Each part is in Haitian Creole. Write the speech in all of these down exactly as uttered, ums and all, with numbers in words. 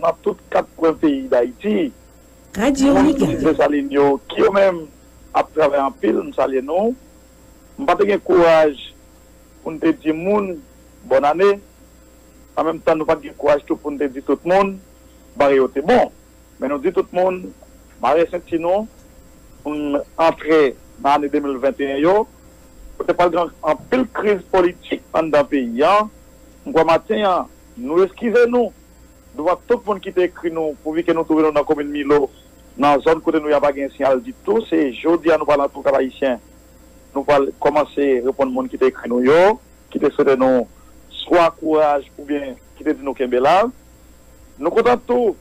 nan tout kat kwen peyi Dayiti. Radyo Moun Mega. Pitit Desalin yo, ki yo menm ap travay anpil, m salye nou. M pa te gen kouraj pou n te di moun bòn ane. An menm tan, nou pa t gen kouraj tou pou n te di tout moun bagay yo te bon. Men nou di tout moun, mare senti nou pou n antre nan ane de mil venteyen yo. Kote pral gen anpil kriz politik anndan peyi an. M kwè maten an, nou eskize nou douvan tout moun ki te ekri nou, pouvi ke nou twouve nou nan komin Milo, nan zòn kote nou ye a pa gen siyal ditou. Se jodi a nou pral antre Kap Ayisyen, nou pral kòmanse reponn moun ki te ekri nou yo, ki te swete nou swa kouraj oubyen ki te di nou kenbe la. Nou kontan tou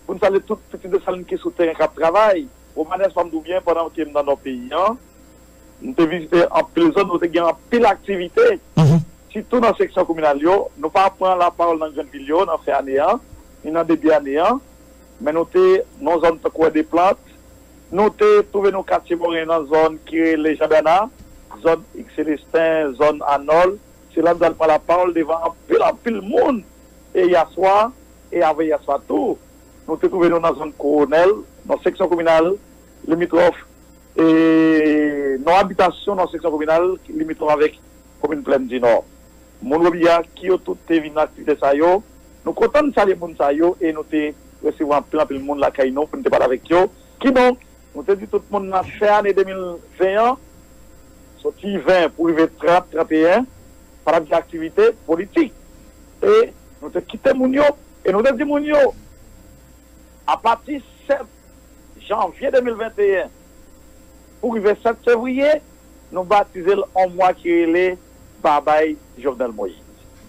pou n salye tout pitit Desalin ki sou teren k ap travay. Romanes, fò m di w byen, pandan ke m nan nò peyi an, m te vizite anpil zòn, nou te gen anpil aktivite, sitou nan seksyon kominal yo. Nou pa pran lapawòl nan grann vil yo nan fen ane an, ni nan debi ane an, men nou te nan zòn tankou Wè Deplant, nou te twouve nou katye Moren nan zòn ki rele Jan Bèna, zòn Ig Selesten, zòn Anòl. Se la nou t al pran lapawòl devan anpil, anpil moun. E yèswa, e avè yèswa tou, nou te twouve nou nan zòn Kowonèl, nan seksyon kominal limitwòf, e nan abitasyon nan seksyon kominal limitwòf avèk komin Plèn di Nò. Moun Wobi a, ki yo tout te vin nan aktivite sa yo. Nou kontan n salye moun sa yo e nou te resevwa anpil, anpil moun lakay nou pou n te pale avèk yo. Kidonk, nou te di tout moun nan fen ane de mil ven an, soti ven pou rive trant, tranteyen, pa t ap gen aktivite politik. E nou te kite moun yo, e nou te di moun yo, apati sèt janvye de mil venteyen pou rive sèt fevriye, nou batize l yon mwa ki rele Babay Jovenel Moïse.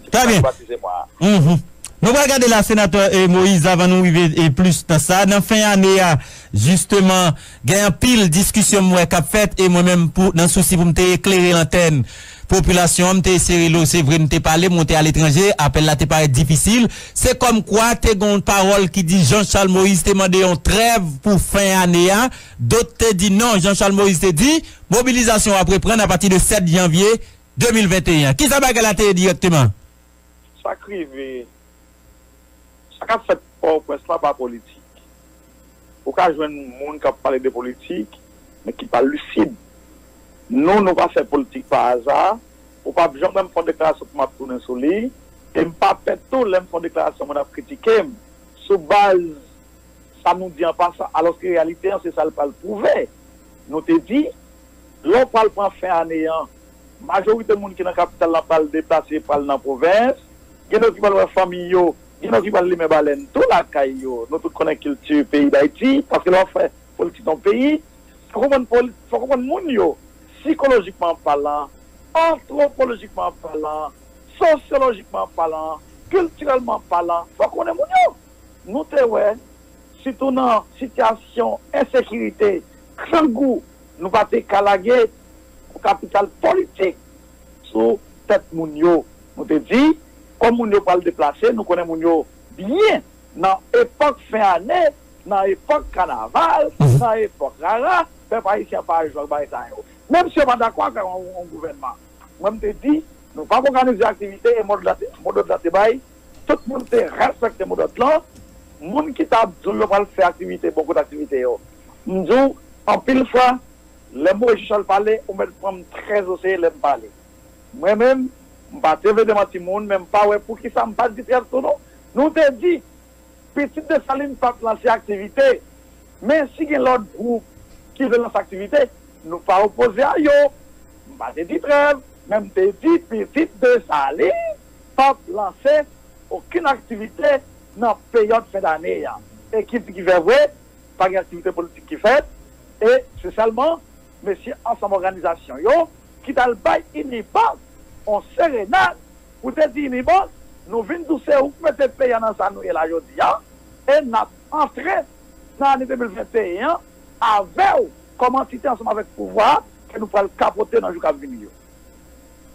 Trè byen. Nou batize mwa a. Mhm. Nou pral gade la, senatè, eh, Moïse, avan nou rive, eh, plis nan sa. Nan fen ane a, jisteman, gen anpil diskisyon m wè k ap fèt, e mwen menm, pou, nan sousi pou m te eklere lantèn popilasyon an, m te eseye rele w, se vre, m te pale, mwen te aletranje, apèl la te parèt difisil. Se kòmkwa te gen yon pawòl ki di Jean Charles Moïse te mande yon trèv pou fen ane a. Dòt te di non, Jean Charles Moïse te di, mobilizasyon an ap reprann apati de sèt janvye de mil venteyen. Kisa bagay la te ye dirèkteman? Sa k rive, sa k ap fèt Pòtoprens la pa politik. Ou ka jwenn moun k ap pale de politik, men ki pa lisid. Nou, nou pa fè politik pa aza. Ou p ap janm wè m fè yon deklarasyon pou m ap tounen sou li. E m pa pè tou lè m fè yon deklarasyon, moun ap kritike m sou baz sa nou di an pasan, alòske reyalite an, se sa l pral pwouve. Nou te di, lè w pral pran fen ane an, majorite moun ki nan kapital la pral deplase, pral nan pwovens. Gen lòt ki pral wè fanmi yo, gen lòt ki pral limen balèn tou lakay yo. Nou tout konnen kilti peyi Dayiti, paske lè w ap fè politik nan yon peyi, fò w konprann poli-, fò w konprann moun yo, sikolojikman palan, antwopolojikman palan, sosyolojikman palan, kiltirèlman palan, fò w konnen moun yo. Nou te wè, sitou nan sitiyasyon ensekirite, grangou, nou pa te ka lage yon kapital politik sou tèt moun yo. Nou te di, kòm moun yo pral deplase, nou konnen moun yo byen nan epòk fen ane, nan epòk kanaval, nan epòk rara, pèp ayisyen an pa jwe ak bagay sa yo. Menm si yo pa dakò ak yon, yon gouvènman. Mwen, m te di, nou p ap òganize aktivite e modòd la te, modòd la te bay. Tout moun te respekte modòd lan. Moun ki t ap di w yo pral fè aktivite bò kote aktivite yo. M di w, anpil fwa, lè Moïse Jean Charles pale, ou mèt pran m trè o serye lè m pale. Mwen menm, m pa te vle demanti moun, men m pa wè poukisa m pa t di trèv tou non. Nou te di, Pitit Desalin p ap lanse aktivite, men si gen lòt gwoup ki vle lanse aktivite, nou pa opoze a yo. M pa te di trèv, men m te di Pitit Desalin p ap lanse okenn aktivite nan peryòd fen dane a. E ki di ki fè vre, pa gen aktivite politik ki fèt, e se sèlman mesye ansanm òganizasyon yo ki t al bay Unibank yon serenad pou te di Unibank, nou vin di w se ou k mete peyi a nan sa nou ye la jodi a, e n ap antre nan ane de mil venteyen an avè w kòm antite ansanm avèk pouvwa a ke nou pral kapote nan jou k ap vini yo.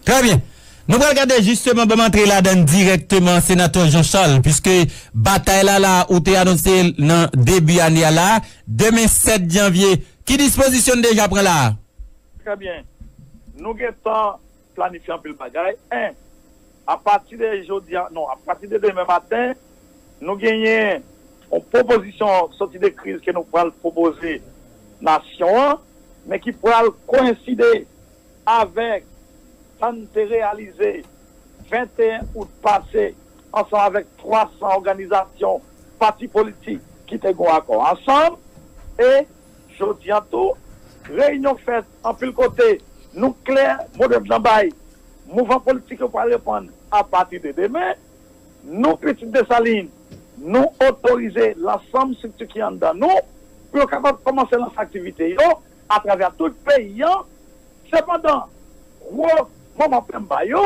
Trè byen. Nou pral gade jisteman, ban m antre ladan l dirèkteman, senatè Jean Charles, piske batay la, la, ou te anonse l nan debi ane a la, demen sèt janvye, ki dispozisyon n deja pran la a? Trè byen. Nou gentan planifye anpil bagay. En, apati de jodi a, non, apati de demen maten, nou genyen yon pwopozisyon sòti de kriz ke nou pral pwopoze nasyon an, men ki pral koyenside avèk sa n te reyalize venteyen out pase ansanm avèk twa san òganizasyon, pati politik ki te gen yon akò ansanm. E jodi a tou, reyinyon fèt anpil kote, nou klè, mo dòd lan bay, mouvman politik yo pral reprann apati de demen. Nou, Pitit Desalin, nou otorize lansanm estrikti ki anndan nou pou yo kapab kòmanse lanse aktivite yo atravè tout peyi an. Sepandan, gwo moman plenm ba yo,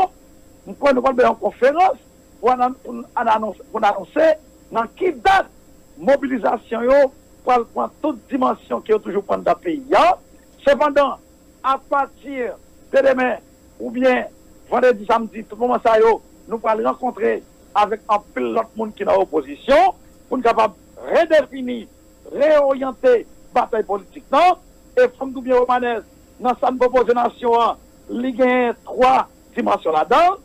m kwè nou pral bay yon konferans pou n anonse nan ki dat mobilizasyon yo pral pran tout dimansyon ke yo toujou pran nan peyi an. Sepandan, apati de demen oubyen vandredi, samdi, tout moman sa yo, nou pral rankontre avèk anpil lòt moun ki nan opozisyon pou n kapab redefini, reoryante batay politik lan. E fò m di w byen, Romanès, nan sa n pwopoze nasyon an, li genyen twa dimansyon ladan l.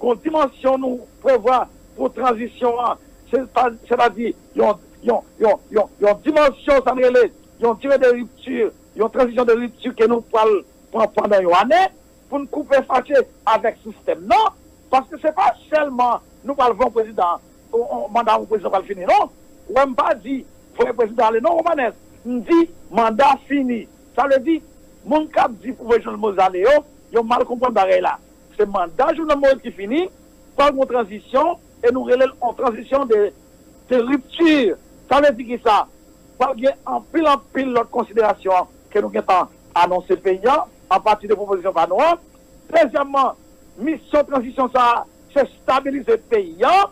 Gon dimansyon nou prevwa pou tranzisyon an, sètadi yon, yon, yon, yon, yon dimansyon sa n rele yon dire de ripti, yon tranzisyon de ripti ke nou pral pran pandan yon ane pou n koupe fache avèk sistèm nan, paske se pa sèlman nou pral voye yon prezidan, yon, yon manda yon prezidan pral fini, non. Ou wè m pa di voye prezidan ale, non, Romanès. M di manda fini. Sa vle di, moun k ap di pou voye Jovenel Moïse ale yo, yo mal konprann bagay la. Se manda Jovenel Moïse ki fini, pral gen yon tranzisyon, e nou rele l yon tranzisyon de, de ripti. Sa vle di ki sa? Pral gen anpil, anpil lòt konsiderasyon ke nou gentan anonse peyi an, apati de pwopozisyon pa nou an. Dezyèmman, misyon tranzisyon sa a, se stabilize peyi an,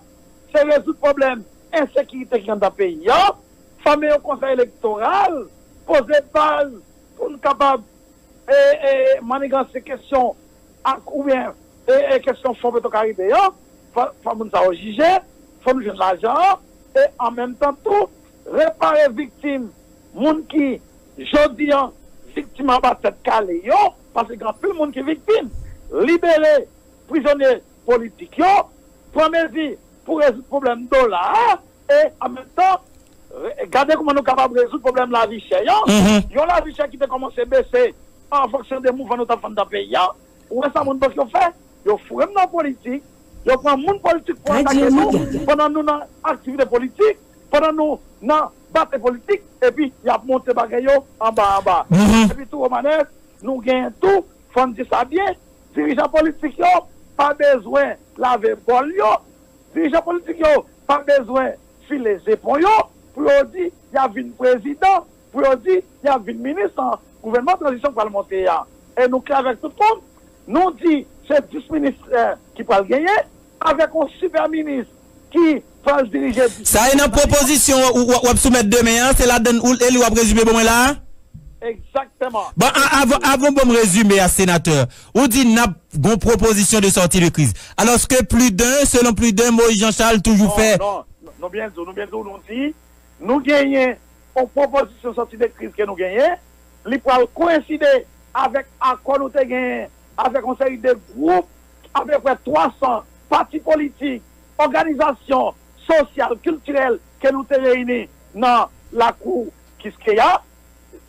se rezoud pwoblèm ensekirite ki anndan peyi an, fòme yon konsèy elektoral, poze baz pou n kapab e, e, maniganse kesyon ak, oubyen, e, e, kesyon fon Petro Karibe yo, fò, fò moun sa yo jije, fò nou jwenn lajan an, e an menm tan tou, repare viktim, moun ki, jodi an, viktim anba tèt kale yo, paske gen anpil moun ki viktim, libere prizonye politik yo, pran mezi pou rezoud pwoblèm dola a, e an menm tan, re- gade kòman nou kapab rezoud pwoblèm lavi chè yo. Yon lavi chè ki te kòmanse bese an fonksyon de mouvman nou t ap fè anndan peyi a. Ou wè sa moun bank yo fè? Yo foure m nan politik, yo pran moun politik pou atake nou, pandan nou nan aktivite politik, pandan nou nan batay politik, epi y ap monte bagay yo anba anba. Epi tou, Romanès, nou genyen tou, fò n di sa byen, dirijan politik yo pa bezwen lave bòl yo, dirijan politik yo pa bezwen file zepon yo pou yo di y ap vin prezidan, pou yo di y ap vin minis nan gouvènman tranzisyon k pral monte a. E nou klè avèk tout moun, nou di se dis minis, eh, ki pral genyen, avèk yon sipè minis ki pral dirije dis minis. Sa e nan pwopozisyon w, w, w ap soumèt demen an, se ladan l ou, e li w ap rezime ban mwen la a? Egzakteman. Bon, a- avan, avan ban m rezime a, senatè, ou di n ap gon pwopozisyon de sòti de kriz. Alòske pli de, selon pli de, Moïse Jean Charles toujou fè. Non, non, nou byen di w, nou byen di w, nou di, nou genyen yon pwopozisyon sòti de kriz ke nou genyen, li pral koyenside avèk akò nou te genyen avèk yon seri de gwoup, apeprè twa san pati politik, òganizasyon sosyal, kiltirèl ke nou te reyini nan lakou Kiskeya.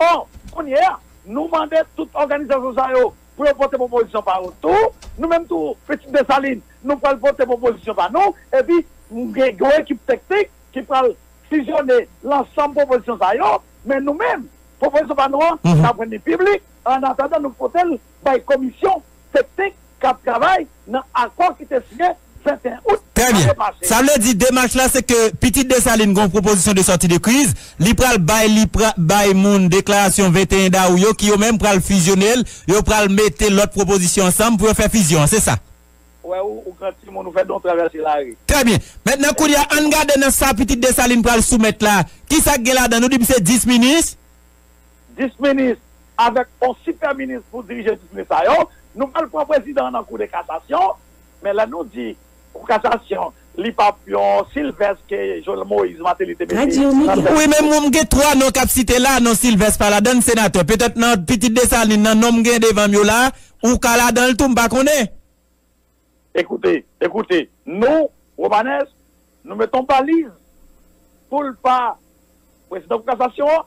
Bon, kounye a, nou mande tout òganizasyon sa yo pou yo pote pwopozisyon pa yo tou. Nou menm tou, Pitit Desalin, nou pral pote pwopozisyon pa nou. Epi, nou gen yon ekip teknik ki pral fizyone lansanm pwopozisyon sa yo. Men nou menm, pwopozisyon pa nou an, n ap rann li piblik. An atandan, nou pote l bay komisyon teknik k ap travay nan akò ki te siyen venteyen out ane pase. Trè byen. Sa vle di demach la, se ke Pitit Desalin gen yon pwopozisyon de sòti de kriz, li pral bay, li pra, bay moun deklarasyon venteyen dawou yo, ki yo menm pral fizyone l, yo pral mete lòt pwopozisyon ansanm pou yo fè fizyon an, se sa? Wè, ou, ou gran timoun, ou fè don travèse lari. Trè byen. Mentnan, kounye a, ann gade nan sa Pitit Desalin pral soumèt la. Kisa k gen ladan? Nou di m se dis minis? Dis minis, avèk yon sipè minis pou dirije dis minis sa yo. Nou pral pran prezidan an nan Kou de Kasasyon, men lè nou di Kou Kasasyon, li p ap yon Silvès ke Jovenel Moïse Martelly te mete nan tèt. Wi, men mwen, m gen twa non k ap site la, non Silvès pa ladan l, senatè. Petèt nan Pitit Desalin nan, non m gen devan m yo la, ou ka ladan l tou, m pa konnen. Ekoute, ekoute, nou, Romanès, nou mete yon baliz pou l pa prezidan kou kasasyon an,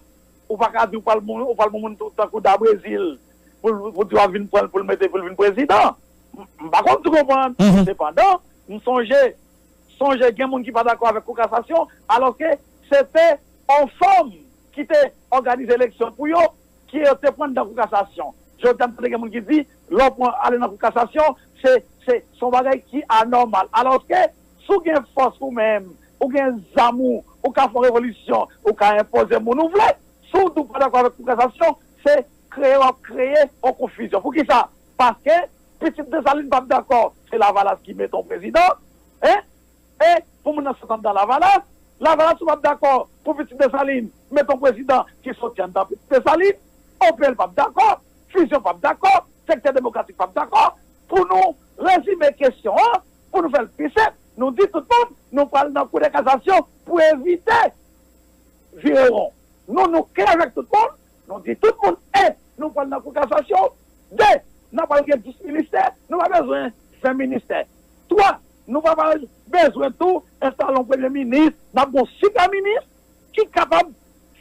ou pa ka di ou pral moun, ou pral moun tou tankou Da Brezil pou, pou di w ap vin pran l pou l mete pou l vin prezidan. M m pa konn si w konprann. Sepandan, m sonje, sonje gen moun ki pa dakò avèk kou kasasyon, alòske se te yon fanm ki te òganize eleksyon pou yo, ki yo te pran nan kou kasasyon. Jodi a, m tande gen moun ki di, lè w pran ale nan kou kasasyon, se, se, se yon bagay ki anòmal. Alòske, si w gen fòs ou menm, ou gen zam ou, ou ka fè yon revolisyon, ou ka enpoze moun ou vle. Si w di w pa dakò avèk kou kasasyon, se kreye w ap kreye yon konfizyon. Poukisa? Paske pitit Desalin p ap dakò, se Lavalas ki mete yon prezidan. Hein? E pou moun nan sot anndan Lavalas, Lavalas ou p ap dakò pou pitit Desalin mete yon prezidan ki soti anndan pitit Desalin, O P L p ap dakò, Fizyon p ap dakò, Sektè Demokratik p ap dakò. Pou nou rezime kesyon an, pou nou fè l pi senp, nou di tout moun, nou pral nan Kou de Kasasyon pou evite vire won. Nou, nou klè avèk tout moun, nou di tout moun, en, nou pral nan Kou Kasasyon, de, n ap pral gen dis ministè, nou pa bezwen ven ministè. Twa, nou pa pral bezwen tou enstale yon premye minis, n ap gen yon sipè minis ki kapab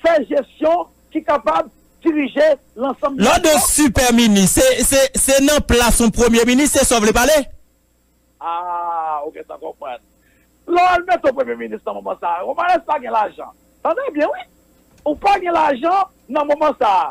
fè jesyon, ki kapab dirije lansanm. Lè w di yon sipè minis, se, se, se nan plas yon premye minis, se sa w vle pale? Ah, ou gentan konprann. Lè w al mete yon premye minis nan moman sa a, Romanes pa gen lajan. Tande byen, wi. Ou pa gen lajan nan moman sa a.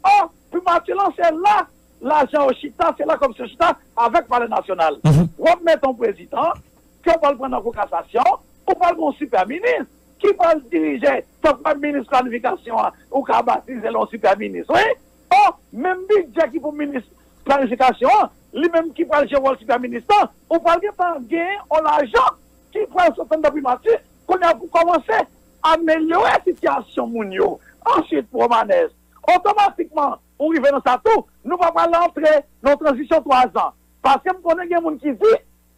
Ò, primati lan se la lajan yo chita, se la kòb yo chita avèk Palè Nasyonal. W ap mete yon prezidan, ke w pral pran nan kou kasasyon, ou pral gen yon sipè minis ki pral dirije, tankou minis planifikasyon an, ou ka batize l yon sipè minis, wi. Ò, menm bidjè ki pou minis planifikasyon an, li menm ki pral jwe wòl sipè minis lan, ou pral gentan gen yon lajan ki pral sot anndan primati, kounye a pou kòmanse amelyore sitiyasyon moun yo. Answit, Romanes, otomatikman, ou rive nan sa tou, nou pa pral antre nan tranzisyon twa zan. Paske m konnen gen moun ki di,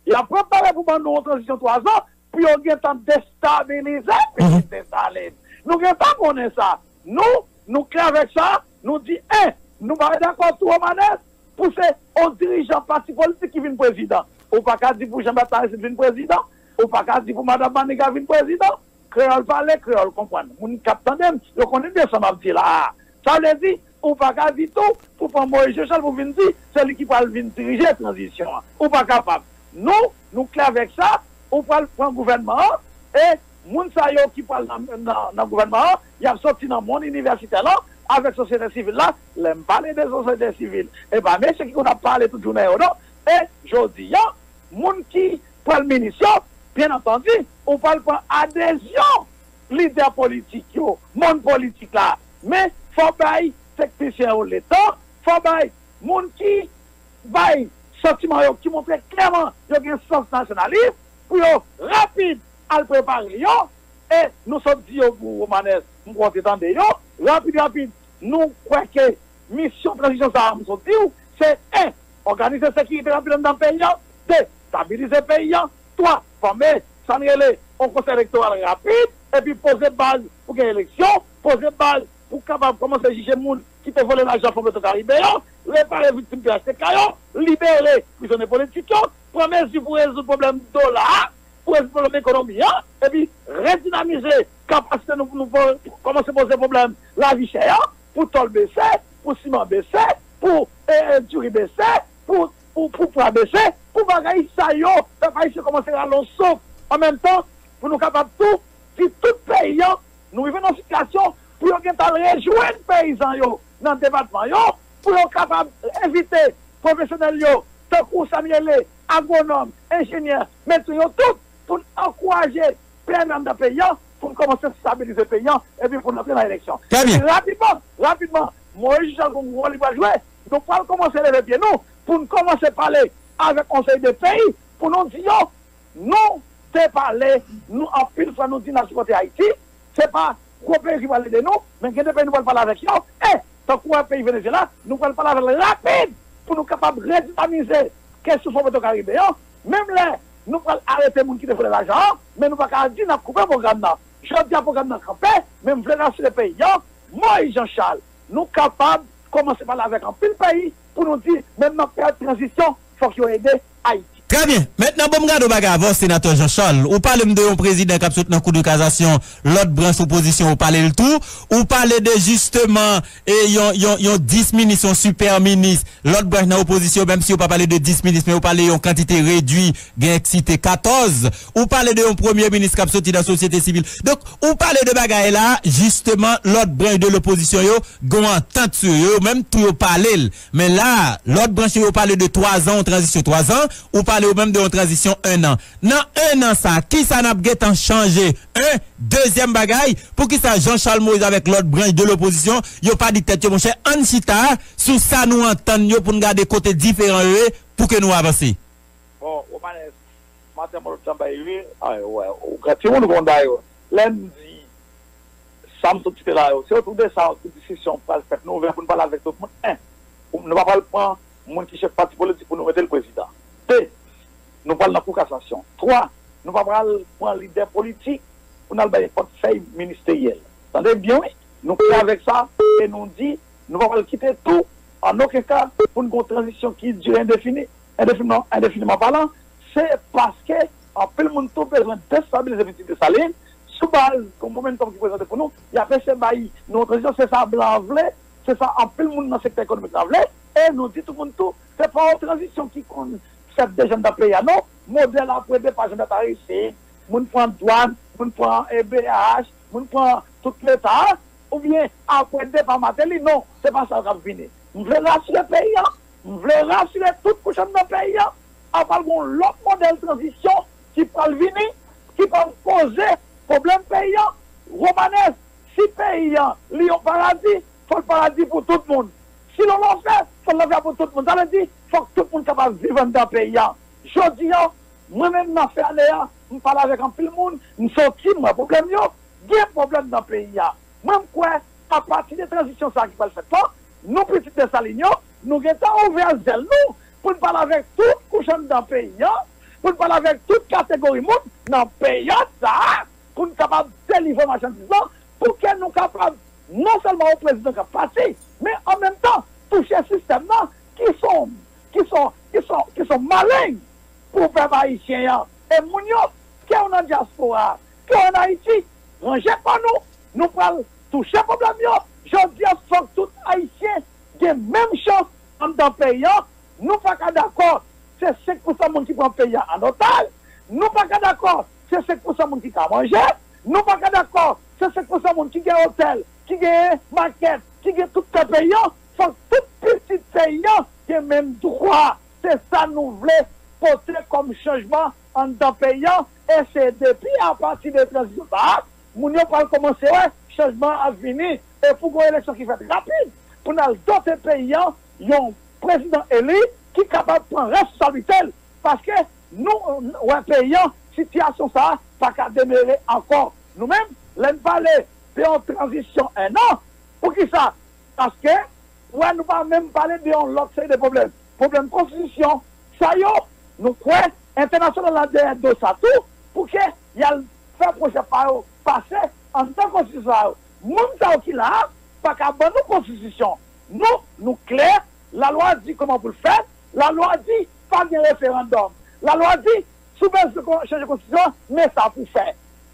y ap prepare pou ban nou yon tranzisyon twa zan, pou yo gentan destabilize pitit Desalin. Nou gentan konnen sa. Nou, nou klè avèk sa, nou di, en, nou pa dakò tou Romanes, pou se yon dirijan pati politik ki vin prezidan. Ou pa ka di pou Jean Berthe Aristide vin prezidan, ou pa ka di pou madanm Maniga vin prezidan. Kreyòl pale, kreyòl konprann. Moun k ap tande m, yo konnen byen sa m ap di la a. Sa vle di, ou pa ka di tou pou pran Moïse Jean Charles pou vin di se li ki pral vin dirije tranzisyon an. Ou pa kapab. Nou, nou klè avèk sa, ou pral pran gouvènman an, e moun sa yo ki pral nan, nan, nan gouvènman an, y ap soti nan mond inivèsitè lan, avèk sosyete sivil la. Lè m pale de sosyete sivil, e pa mesye ki konn ap pale tout jounen yo, non. E jodi a, moun ki pral minis yo, byen antandi, ou pral pran adezyon lidè politik yo, mond politik la. Men, fò bay teknisyen yo letan, fò bay moun ki bay santiman yo, ki montre klèman yo gen sans nasyonalis, pou yo rapid al prepare yo. E nou sot di yo pou Romanes, m kwè w te tande yo, rapid, rapid, nou kwè ke misyon tranzisyon sa a, m sot di w, se, en, òganize sekirite rapid anndan peyi a, de, estabilize peyi a, twa, fòme sa n rele yon konsèy elektoral rapid, epi poze baz pou gen eleksyon, poze baz pou kapab kòmanse jije moun ki te vòlè lajan Fon Petro Karibe yo, repare viktim P H T K yo, libere prizonye politik yo, pran mezi pou rezoud pwoblèm dola a, pou rezoud pwoblèm ekonomi an, epi redinamize kapasite nou pou nou po- kòmanse poze pwoblèm lavi chè a, pou tòl bese, pou siman bese, pou e, e, diri bese, pou, pou, pou pwa bese, pou bagay sa yo, pèp ayisyen kòmanse rale yon souf. An menm tan, pou nou kapab tou di tout peyi an, nou rive nan yon sitiyasyon pou yo gentan rejwenn peyizan yo nan depatman yo, pou yo kapab envite pwofesyonèl yo, tankou sa m rele agwonòm, enjenyè, medsen yo tout, pou n ankouraje P M anndan peyi an, pou n kòmanse estabilize peyi an, epi pou n antre nan eleksyon. Trè byen. Epi rapidman, rapidman, Moïse Jean Charles gon wòl li pral jwe, nou pral kòmanse leve pye nou, pou n kòmanse pale avèk yon seri de peyi, pou nou di yo, nou te pale, nou anpil fwa nou di n ap sipòte Ayiti, se pa gwo peyi ki pral ede nou, men gen de peyi nou pral pale avèk yo, e, tankou wè peyi Venezyela, nou pral pale avè l rapid, pou nou kapab redinamize kesyon Fon Petro Karibe an, menm lè nou pral arete moun ki te vòlè lajan an, men nou pa ka di n ap koupe pwogram nan. Jodi a pwogram nan kanpe, men m vle rasire peyi an, Moïse Jean Charles, nou kapab kòmanse pale avèk anpil peyi pou nou di, menm nan peryòd tranzisyon, fòk yo ede Ayiti. Trè byen. Mentnan, bon, m gade yon bagay avè w, Senatè Jean Charles. Ou pale m de yon prezidan k ap sot nan Kou de Kazasyon, lòt branch opozisyon, ou pale l tou. Ou pale de, jisteman, e yon, yon, yon dis minis, yon sipè minis, lòt branch nan opozisyon, menm si yo pa pale de dis minis, men yo pale yon kantite redui, gen k site katòz. Ou pale de yon premye minis k ap soti nan sosyete sivil. Donk, ou pale de bagay la, jisteman, lòt branch de lopozisyon yo, gen yon antant sou yo, yo menm tou yo pale l. Men la, lòt branch yo pale de twa zan, yon tranzisyon twa zan, ou pale ou menm de yon tranzisyon en an. Nan en an sa, kisa n ap gentan chanje? En, dezyèm bagay, poukisa Jean Charles Moïse avèk lòt branch de lopozisyon, yo pa di tèt yo, monchè, ann chita sou sa nou antann yo pou n gade kote diferan yo ye, pou ke nou avanse? Bon, Romanes, maten mwen lòt janm bay ri, ay, wè, ou ka timoun konn dayè. Lè m di, sa m sot site la yo, se otou de sa, tout diskisyon pral fèt, nou ouvè pou n pale avèk tout moun. En, nou pa pral pran moun ki chèf pati politik pou nou mete l prezidan. De, nou pral nan Kou Kasasyon. Twa, nou pa pral pran lidè politik pou n al bay pòtfèy ministeryèl. Tande byen, wi. Nou klè avèk sa, e nou di, nou pa pral kite tou, an okenn ka, pou n gen yon tranzisyon ki dire endefini, endefini, endefiniman palan, se paske anpil moun tou bezwen destabilize Pitit Desalin sou baz yon momentòm ki prezante pou nou, y ap eseye bay nou yon tranzisyon, se sa blan an vle, se sa anpil moun nan sektè ekonomik la vle, e nou di tout moun tou, se pa yon tranzisyon ki konn fèt deja anndan peyi a, non. Modèl apre depa Jean Bertrand Aristide, moun pran dwàn, moun pran, e, B A H, moun pran tout Leta a, oubyen apre depa Martelly, non, se pa sa k ap vini. M vle rasire peyi a, m vle rasire tout kouch anndan peyi a, ap pral gen yon lòt modèl tranzisyon ki pral vini, ki pral poze pwoblèm peyi a. Romanes, si peyi a, li yon paradi, fò l paradi pou tout moun. Si l yon lanfè, fò l lanfè pou tout moun. Sa vle di, fòk tout moun kapab viv anndan peyi a. Jodi a, mwen menm nan fen ane a, m pale avèk anpil moun, m soti, m wè pwoblèm yo, gen pwoblèm nan peyi a. Mwen, m kwè, apati de tranzisyon sa a ki pral fèt la, nou pitit Desalin yo, nou gentan ouvè zèl nou pou n pale avèk tout kouch anndan peyi a, pou n pale avèk tout kategori moun nan peryòd sa a, pou n kapab delivre machandiz lan, pou ke nou kapab non sèlman yon prezidan k ap pati, men an menm tan touche sistèm nan ki son, ki son, ki son, ki son maleng pou pèp ayisyen an. E moun yo, ke w nan dyaspora, ke w ann Ayiti, ranje kò nou, nou pral touche pwoblèm yo. Jodi a, fòk tout Ayisyen gen menm chans anndan peyi a. Nou pa ka dakò se senk pousan moun ki pran peyi a an otaj. Nou pa ka dakò se senk pousan moun ki ka manje. Nou pa ka dakò se senk pousan moun ki gen otèl, ki gen makèt, ki gen tout kè peyi a. Fòk tout pitit peyi a gen menm dwa. Se sa nou vle pote kòm chanjman anndan peyi a. E se depi apati de tranzisyon sa a, moun yo pral kòmanse wè chanjman ap vini. E pou gen yon eleksyon ki fèt rapid, pou n al dote peyi a yon prezidan eli ki kapab pran responsablite l. Paske nou wè peyi a, sitiyasyon sa a pa ka demere ankò. Nou menm, lè n pale de yon tranzisyon en an, poukisa? Paske, wè, nou pa menm pale de yon lòt seri de pwoblèm. Pwoblèm konstitisyon. Sa yo, nou kwè entènasyonal la dèyè do sa tou, pou ke y al fè pwojè pa yo pase anndan konstitisyon sa yo. Moun sa yo ki la a pa ka ban nou konstitisyon. Nou, nou klè, lalwa di kòman pou l fèt, lalwa di pa gen referandòm. Lalwa di, si w bezwen kon-, chanje konstitisyon an, men sa pou w fè.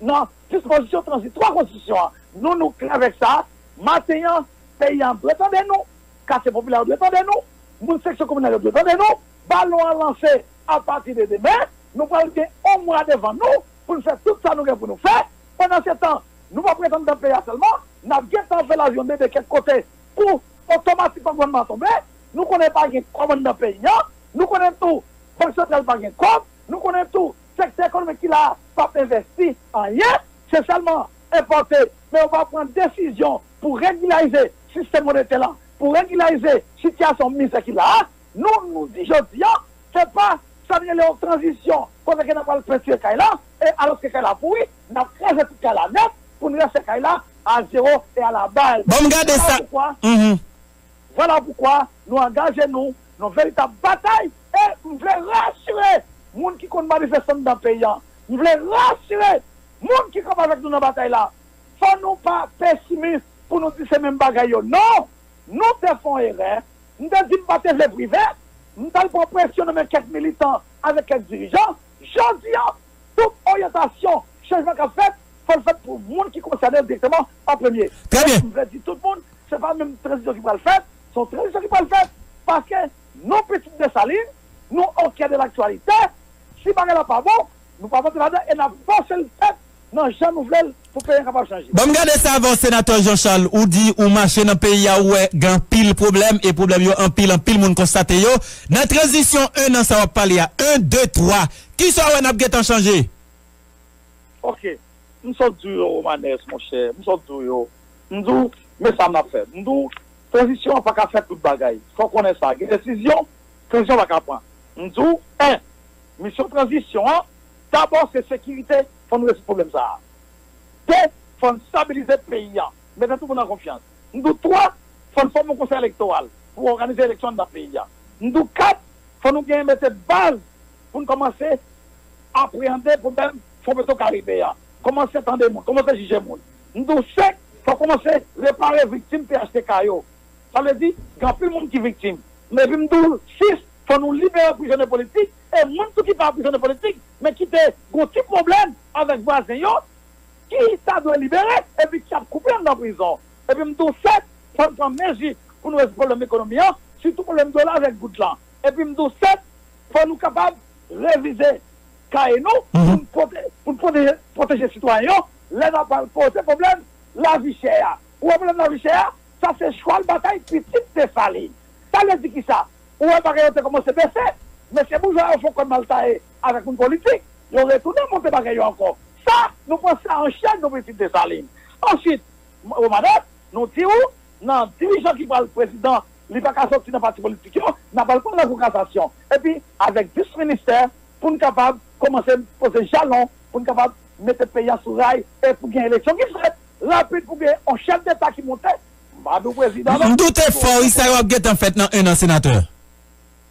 Nan dispozisyon tranzitwa konstitisyon an, nou, nou klè avèk sa. Maten an, peyi a dwe tande nou, katye popilè yo dwe tande nou, moun seksyon kominal yo dwe tande nou. Balon an lanse apati de demen, nou pral gen yon mwa devan nou pou n fè tout sa nou gen pou nou fè. Pandansetan, nou p ap ret anndan peyi a sèlman, n ap gentan fè lavi yon dede kèk kote pou otomatikman gouvènman an tonbe. Nou konnen pa gen kòb anndan peyi a, nou konnen tou Bank Santral pa gen kòb, nou konnen tou sektè ekonomik ki la a p ap envesti anyen, se sèlman enpòte, men yo pa pran desizyon pou regilarize sistèm monetè la, pou regilarize sitiyasyon mizè ki la a. Nou, nou di jodi a, se pa sa n rele yon tranzisyon, kote ke n ap al pentire kay la, e alòske kay la pouri, n ap kraze tout kay la nèt pou n rense kay la a zewo e a la baz. Ban m gade sa. Vwala poukwa, mhm. Vwala poukwa nou angaje nou nan veritab batay, e m vle rasire moun ki konn manifeste anndan peyi a. M vle rasire moun ki kanpe avèk nou nan batay la. Fò nou pa pesimis pou nou di se menm bagay yo. Non! Nou te fè yon erè. M te di m pa te vle prive. M t al pran presyon nan men kèk militan avèk kèk dirijan, jodi a, tout oryantasyon, chanjman k ap fèt, fò l fèt pou moun ki konsène yo dirèkteman an premye. Trè byen. M vle di tout moun, se pa menm tranzisyon ki pral fèt, se yon tranzisyon ki pral fèt, paske nou pitit Desalin, nou o kè de laktyalite, si bagay la pa bon, nou pa mete ladan e n ap fòse l fèt nan jan nou vle l pou peyi an kapab chanje. Ban m gade sa avè w, Senatè Jean Charles. Ou di ou mache nan peyi a, ou wè gen anpil pwoblèm, e pwoblèm yo anpil, anpil moun konstate yo. Nan tranzisyon en an sa w ap pale a, en, de, twa, kisa w wè n ap gentan chanje? Ok. M sot di w yo, Romanes, monchè. M sot di w yo. M di w, men sa m ap fè. M di w, tranzisyon an pa ka fè tout bagay. Fò w konnen sa. Gen desizyon, tranzisyon pa ka pran. M di w, en, misyon tranzisyon an, dabò se sekirite, fò n rezoud pwoblèm sa a. De, fò n stabilize peyi a, mete tout moun an konfyans. M di w twa, fò n fòme yon konsèy elektoral pou òganize eleksyon anndan peyi a. M di w kat, fò nou genyen mete baz pou n kòmanse apreyande pwoblèm Fon Petro Karibe a. Kòmanse tande moun, kòmanse jije moun. M di w senk, fò kòmanse repare viktim P H T K yo. Sa vle di, gen anpil moun ki viktim. Epi m di w sis, fò nou libere prizonye politik, e moun tou ki pa prizonye politik, men ki te gon ti pwoblèm avèk vwazen yo, ki ta dwe libere, epi ki ap koupe anndan prizon. Epi m di w sèt, fò n pran mezi pou nou rezoud pwoblèm ekonomi an, sitou pwoblèm dola avèk goud lan. Epi m di w sèt, fò nou kapab revize kaye nou pou n pwote-, pou n pwoteje, pwoteje sitwayen yo lè n ap pral poze pwoblèm lavi chè a. Ou wè pwoblèm lavi chè a, sa se chwal batay pitit Desalin. Sa vle di kisa? Ou wè bagay yo te kòmanse bese, mesye boujwa yo fè kòd mal taye avèk moun politik, yo retounen monte bagay yo ankò. Sa, nou pran sa an chèn, nou pitit Desalin. Answit, Romanèt, nou di w, nan dirijan ki pral prezidan, li pa ka soti nan pati politik yo, n ap al pran nan Lakou Kasasyon. Epi, avèk dis ministè, pou n kapab kòmanse poze jalon, pou n kapab mete peyi a sou ray, e pou gen eleksyon ki fèt rapid, pou gen yon chèf deta ki monte, m pa di w prezidan, non. M doute fò, wi, sa yo ap gentan fèt nan en an, senatè.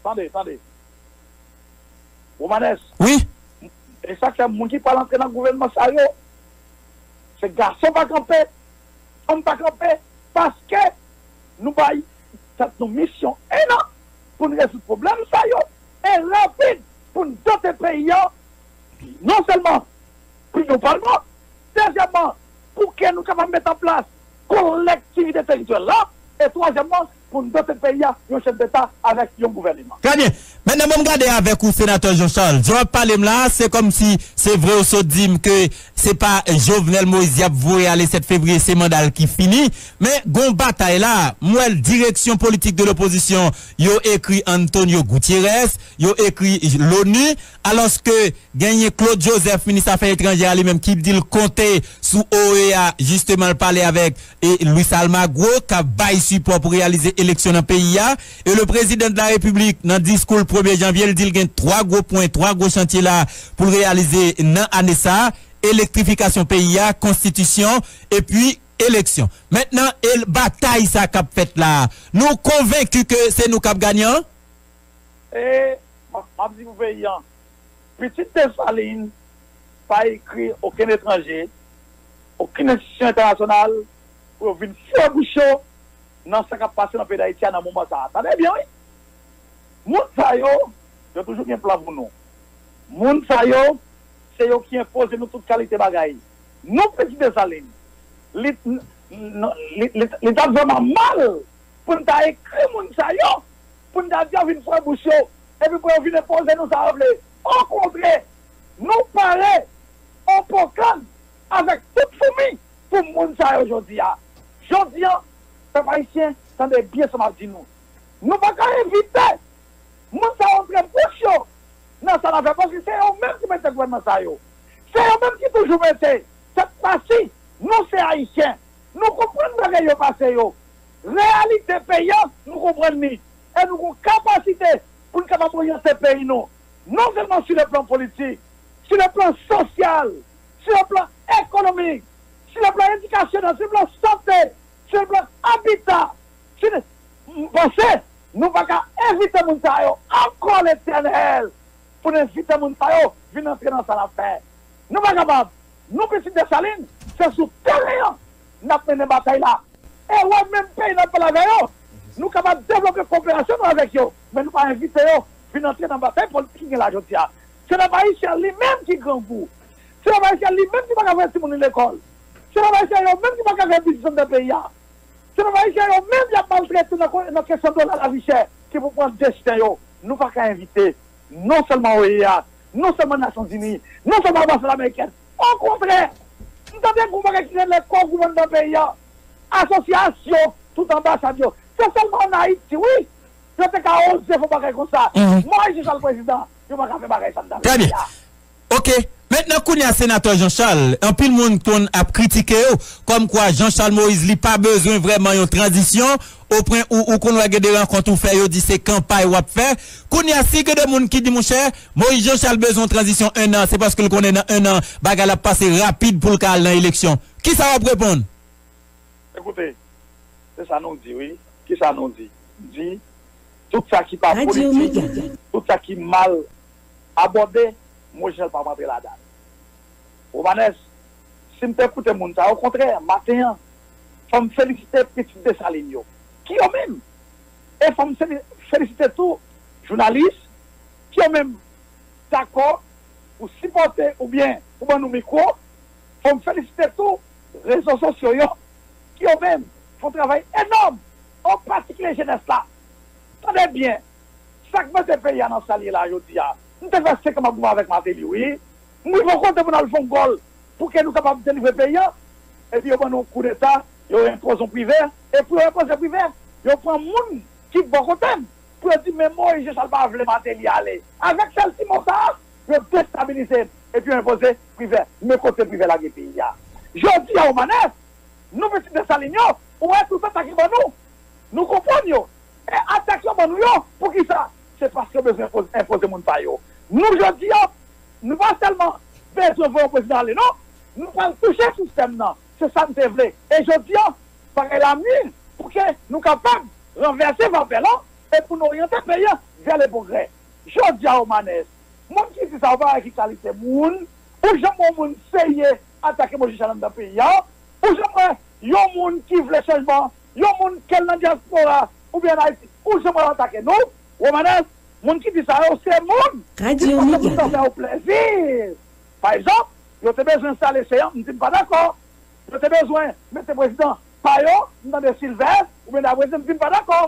Tande, tande. Romanès. Wi. E sa k fè moun ki pral antre nan gouvènman sa yo, se gason pa kanpe, fanm pa kanpe, paske nou bay tèt nou misyon en an pou n rezoud pwoblèm sa yo, e rapid pou n dote peyi a, non sèlman pou yon palman, dezyèmman, pou ke nou kapab mete an plas kolektivite teritoryal la, e twazyèmman, pou n dote peyi a yon chèf deta avèk yon gouvèneman. Trè byen. Mentnan, ban m gade avèk ou, senatè Jean Charles. Jan w ap pale m la, se kòmsi se vre w sot di m ke se pa Jovenel Moïse y ap voye ale sèt fevriye, se manda l ki fini. Men, gon batay la, m wè l, direksyon politik de lopozisyon, yo ekri Antonio Gutiérrez, yo ekri l'ONU, alòske genyen Claude Joseph, minis afè etranjè a, li menm ki di l konte sou O E A, jisteman, l pale avèk, e, Luis Almagro, k ap bay sipò pou reyalize eleksyon nan peyi a. E le président de la République, nan diskou l premye janvye, l di l gen twa gwo pwen, twa gwo chantye la pou l reyalize nan ane sa a, elektrifikasyon peyi a, konstitisyon, epi eleksyon. Mentnan, e batay sa k ap fèt la a, nou konvenki ke se nou k ap ganyan? E, m ap, m ap di pou peyi an, pitit Desalin pa ekri okenn etranje, okenn enstitisyon entènasyonal pou yo vin fouye bouch yo nan sa k ap pase nan peyi Dayiti a nan moman sa a. Tande byen, wi. Moun sa yo, yo toujou gen plan pou nou. Moun sa yo, se yo ki enpoze nou tout kalite bagay. Nou, pitit Desalin, li, n-, n-, li, li, li t ap vrèman mal pou n ta ekri moun sa yo, pou n ta di yo vin fouye bouch yo, epi pou yo vin enpoze nou sa yo vle. Okontrè, nou pare, on pokan avèk tout foumi pou moun sa yo jodi a. Jodi a, pèp ayisyen, tande byen sa m ap di nou. Nou pa ka envite moun sa yo antre bouch yo nan sa n ap fè, paske se yo menm ki mete gouvènman sa yo. Se yo menm ki toujou mete. Sèt fwa si, nou se Ayisyen. Nou konprann bagay yo pase yo. Reyalite peyi a, nou konprann li. E nou gon kapasite pou n kapab oryante peyi nou. Non sèlman sur le plan politik, sur le plan sosyal, sur le plan ekonomik, sur le plan edikasyonèl, sur le plan sante, sur le plan abita, sur le, m panse, nou pa ka envite moun sa yo ankò, Letènèl, pou n envite moun sa yo vin antre nan sa n ap fè. Nou pa kapab. Nou pitit Desalin, se sou teren an n ap mennen batay la. E wè menm peyi n ap pale avè yo, nou kapab devlope koperasyon nou avèk yo, men nou pa envite yo vin antre nan batay politik ki gen la jodi a. Se pèp ayisyen an li menm ki grangou. Se pèp ayisyen an li menm ki pa ka voye timoun li lekòl. Se pèp ayisyen an yo menm ki pa ka fè biznis anndan peyi a. Se pèp ayisyen an yo menm y ap maltrete nan ko- nan kesyon dola lavi chè ki pou pran desten yo. Nou pa ka envite non sèlman O E A, non sèlman Nasyonzini, non sèlman Anbasad Amerikèn. Okontrè, m tande gon bagay ki rele kò gouvènman peyi a, asosyasyon, tout anbasad yo. Se sèlman ann Ayiti, wi, yo te ka oze fè bagay konsa. Moyiz Jean Charles prezidan, yo pa ka fè bagay sa anndan peyi a. Trè byen. Ok. Mentnan, kounye a, senatè Jean Charles, anpil moun konn ap kritike yo, kòmkwa Jean Charles Moïse, li pa bezwen vrèman yon tranzisyon, opwen ou, ou konn wè gen de rankont ou fè, yo di se kanpay w ap fè. Kounye a, si gen de moun ki di, monchè, Moïse Jean Charles bezwen yon tranzisyon en an, se paske l konnen nan en an, bagay la ap pase rapid pou l ka al nan eleksyon. Kisa w ap reponn? Ekoute, se sa nou di, wi. Kisa nou di? Di, tout sa ki pa politik, tout sa ki mal abòde, Moïse Jean pa rantre ladan l. Romanes, si m te koute moun sa, okontrè, maten an, fò m felisite pitit Desalin yo, ki yo menm. E fò m seli- felisite tou jounalis, ki yo menm dakò pou sipòte oubyen pou ban nou mikwo. Fò m felisite tou rezo sosyo yo, ki yo menm fè yon travay enòm, an patikilye jenès la. Tande byen, sa k mete peyi a nan sa l ye la jodi a, m te fè senk an m ap goumen avèk Martelly, wi. M rive yon kote pou n al fè yon gòl pou ke nou kapab delivre peyi a. Epi yo ban nou koudeta, yo enpoze yon Privè. E pou yo enpoze Privè, yo pran moun ki bò kote m pou yo di, men Moïse Jean Charles pa vle Martelly ale. Avèk sèl ti mo sa a, yo destabilize m. Epi yo enpoze Privè. Men kote Privè lage peyi a. Jodi a, Romanes, nou pitit Desalin yo, ou wè tout atak yo ban nou. Nou konprann yo. E atak yo ban nou yo, poukisa? Se paske yo bezwen enpoze, enpoze moun pa yo. Nou, jodi a, nou pa sèlman bezwen voye yon prezidan ale, non. Nou pral touche sistèm nan. Se sa n te vle. E jodi a, bagay la mûr pou ke nou kapab ranvèse vapè lan e pou n oryante peyi a vè le pwogrè. Jodi a, Romanes, moun ki di sa, ou pa wè ki kalite moun, ou janm wè yon moun serye atake Moïse Jean Charles anndan peyi a, ou janm wè yon moun ki vle chanjman, yon moun ke l nan dyaspora oubyen ann Ayiti, ou janm wè l atake nou, Romanes, moun ki di sa yo, se moun ki panse pou yo fè yo plezi. Pa egzanp, yo te bezwen enstale Céant, m di m pa dakò. Yo te bezwen mete prezidan pa yo, m tande Sylvestre, oubyen Dabrezil, m di m pa dakò.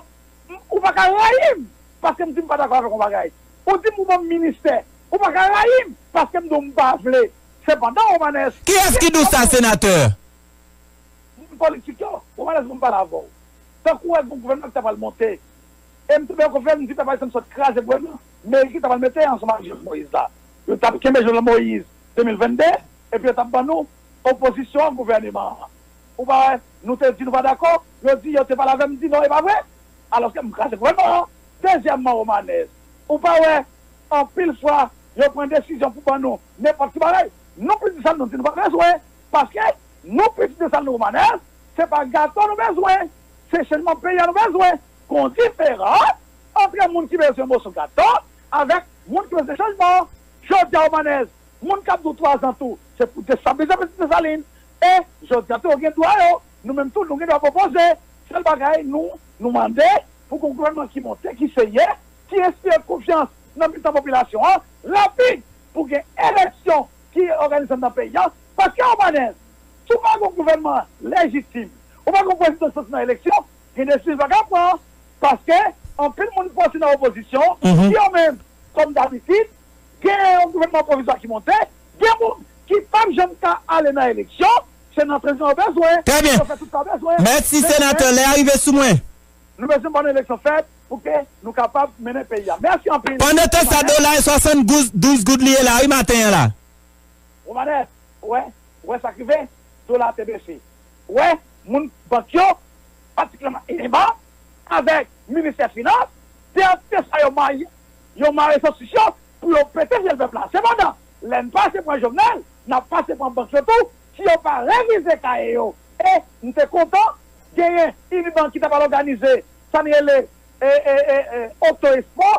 M- Ou pa ka rayi m paske m di m pa dakò avèk yon bagay. Ou di m ou ban m ministè, ou pa ka rayi m paske m di w m pa vle. Sepandan, Romanes, kiyès ki di w sa, senatè? Moun politik yo, Romanes, pou m pale avè w. Tankou wè gon gouvènman ki ta pral monte. E m tonbe an konfyans, m di pèp ayisyen m sot kraze gouvènman Meri ki ta pral mete ansanm ak Jovenel Moïse la. Yo t ap kenbe Jovenel Moïse de mil venn de, epi yo t ap ban nou opozisyon an gouvèneman an. Ou pa wè, nou te di nou pa dakò, yo di yo te pale avè m, m di non, e pa vre. Alòske m kraze gouvènman an. Dezyèmman, Romanes, ou pa wè, anpil fwa, yo pran desizyon pou ban nou nenpòt ki bagay. Nou pitit Desalin, nou di nou pa bezwen. Paske nou pitit Desalin, Romanes, se pa gato nou bezwen. Se chanjman peyi a nou bezwen. Gon diferans antre moun ki bezwen moso gato avèk moun ki bezwen chanjman. Jodi a, Romanes, moun k ap di w twazan tou, se pou destabilize pitit Desalin. E jodi a tou, yo gen dwa yo. Nou menm tou, nou gen dwa pwopoze. Sèl bagay, nou, nou mande pou gon gouvènman ki monte, ki serye, ki enspire konfyans nan mitan popilasyon an, rapid, pou gen eleksyon ki òganize anndan peyi a. Paske, Romanes, si w pa gen yon gouvènman lejitim, ou pa gen yon prezidan soti nan eleksyon, gen desizyon ki pa ka pran. Paske anpil moun ki soti nan opozisyon, ki yo menm, kòm dabitid, gen yon gouvènman pwovizwa ki monte, gen moun ki p ap janm ka ale nan eleksyon, se nan tranzisyon yo bezwen, trè byen, yo fè tout sa yo bezwen. Mèsi, senatè, lè a rive sou mwen. Nou bezwen ban yon eleksyon fèt pou ke nou kapab mennen peyi a. Mèsi anpil. Pandan tan sa, dola e swasanndouz goud li ye la, wi, maten an la. Romanes, ou wè, ou wè sa k rive, dola te bese. Ou wè, moun bank yo, patikilyèman ENMA, avèk ministè finans, te antre sa yo may-, yo mare sosisyon pou yo pete fyèl pèp la. Sepandan, lè n pase pran Jovenel, n ap pase pran bank yo tou, si yo pa revize kaye yo. E m te kontan, genyen Unibank ki ta pral òganize sa n rele, e, e, e, e, Oto Expo,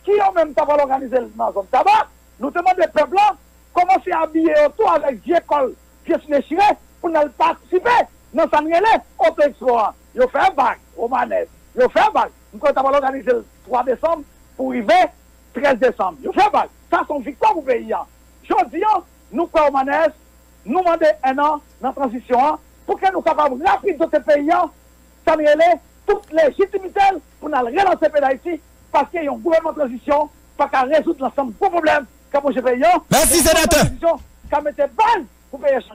ki yo menm ta pral òganize l nan zòn Taba. Nou te mande pèp la kòmanse abiye yo tou avèk vye kòl, vye sinechire pou n al patisipe nan sa n rele Oto Expo a. Yo fè vag, Romanes. Yo fè vag. M kwè yo ta pral òganize l twa desanm pou rive trèz desanm. Yo fè bal. Sa se yon viktwa pou peyi a. Jodi a, nou kwè o manèj, nou mande enn an nan tranzisyon an, pou ke nou kapab rapid dote peyi a, sa n rele tout lejitimite l pou n al relanse peyi Dayiti, paske yon gouvènman tranzisyon pa ka rezoud lansanm gwo pwoblèm k ap wonje peyi a. Mèsi, senatè. Yon gouvènman tranzisyon ka mete baz pou peyi a chanje.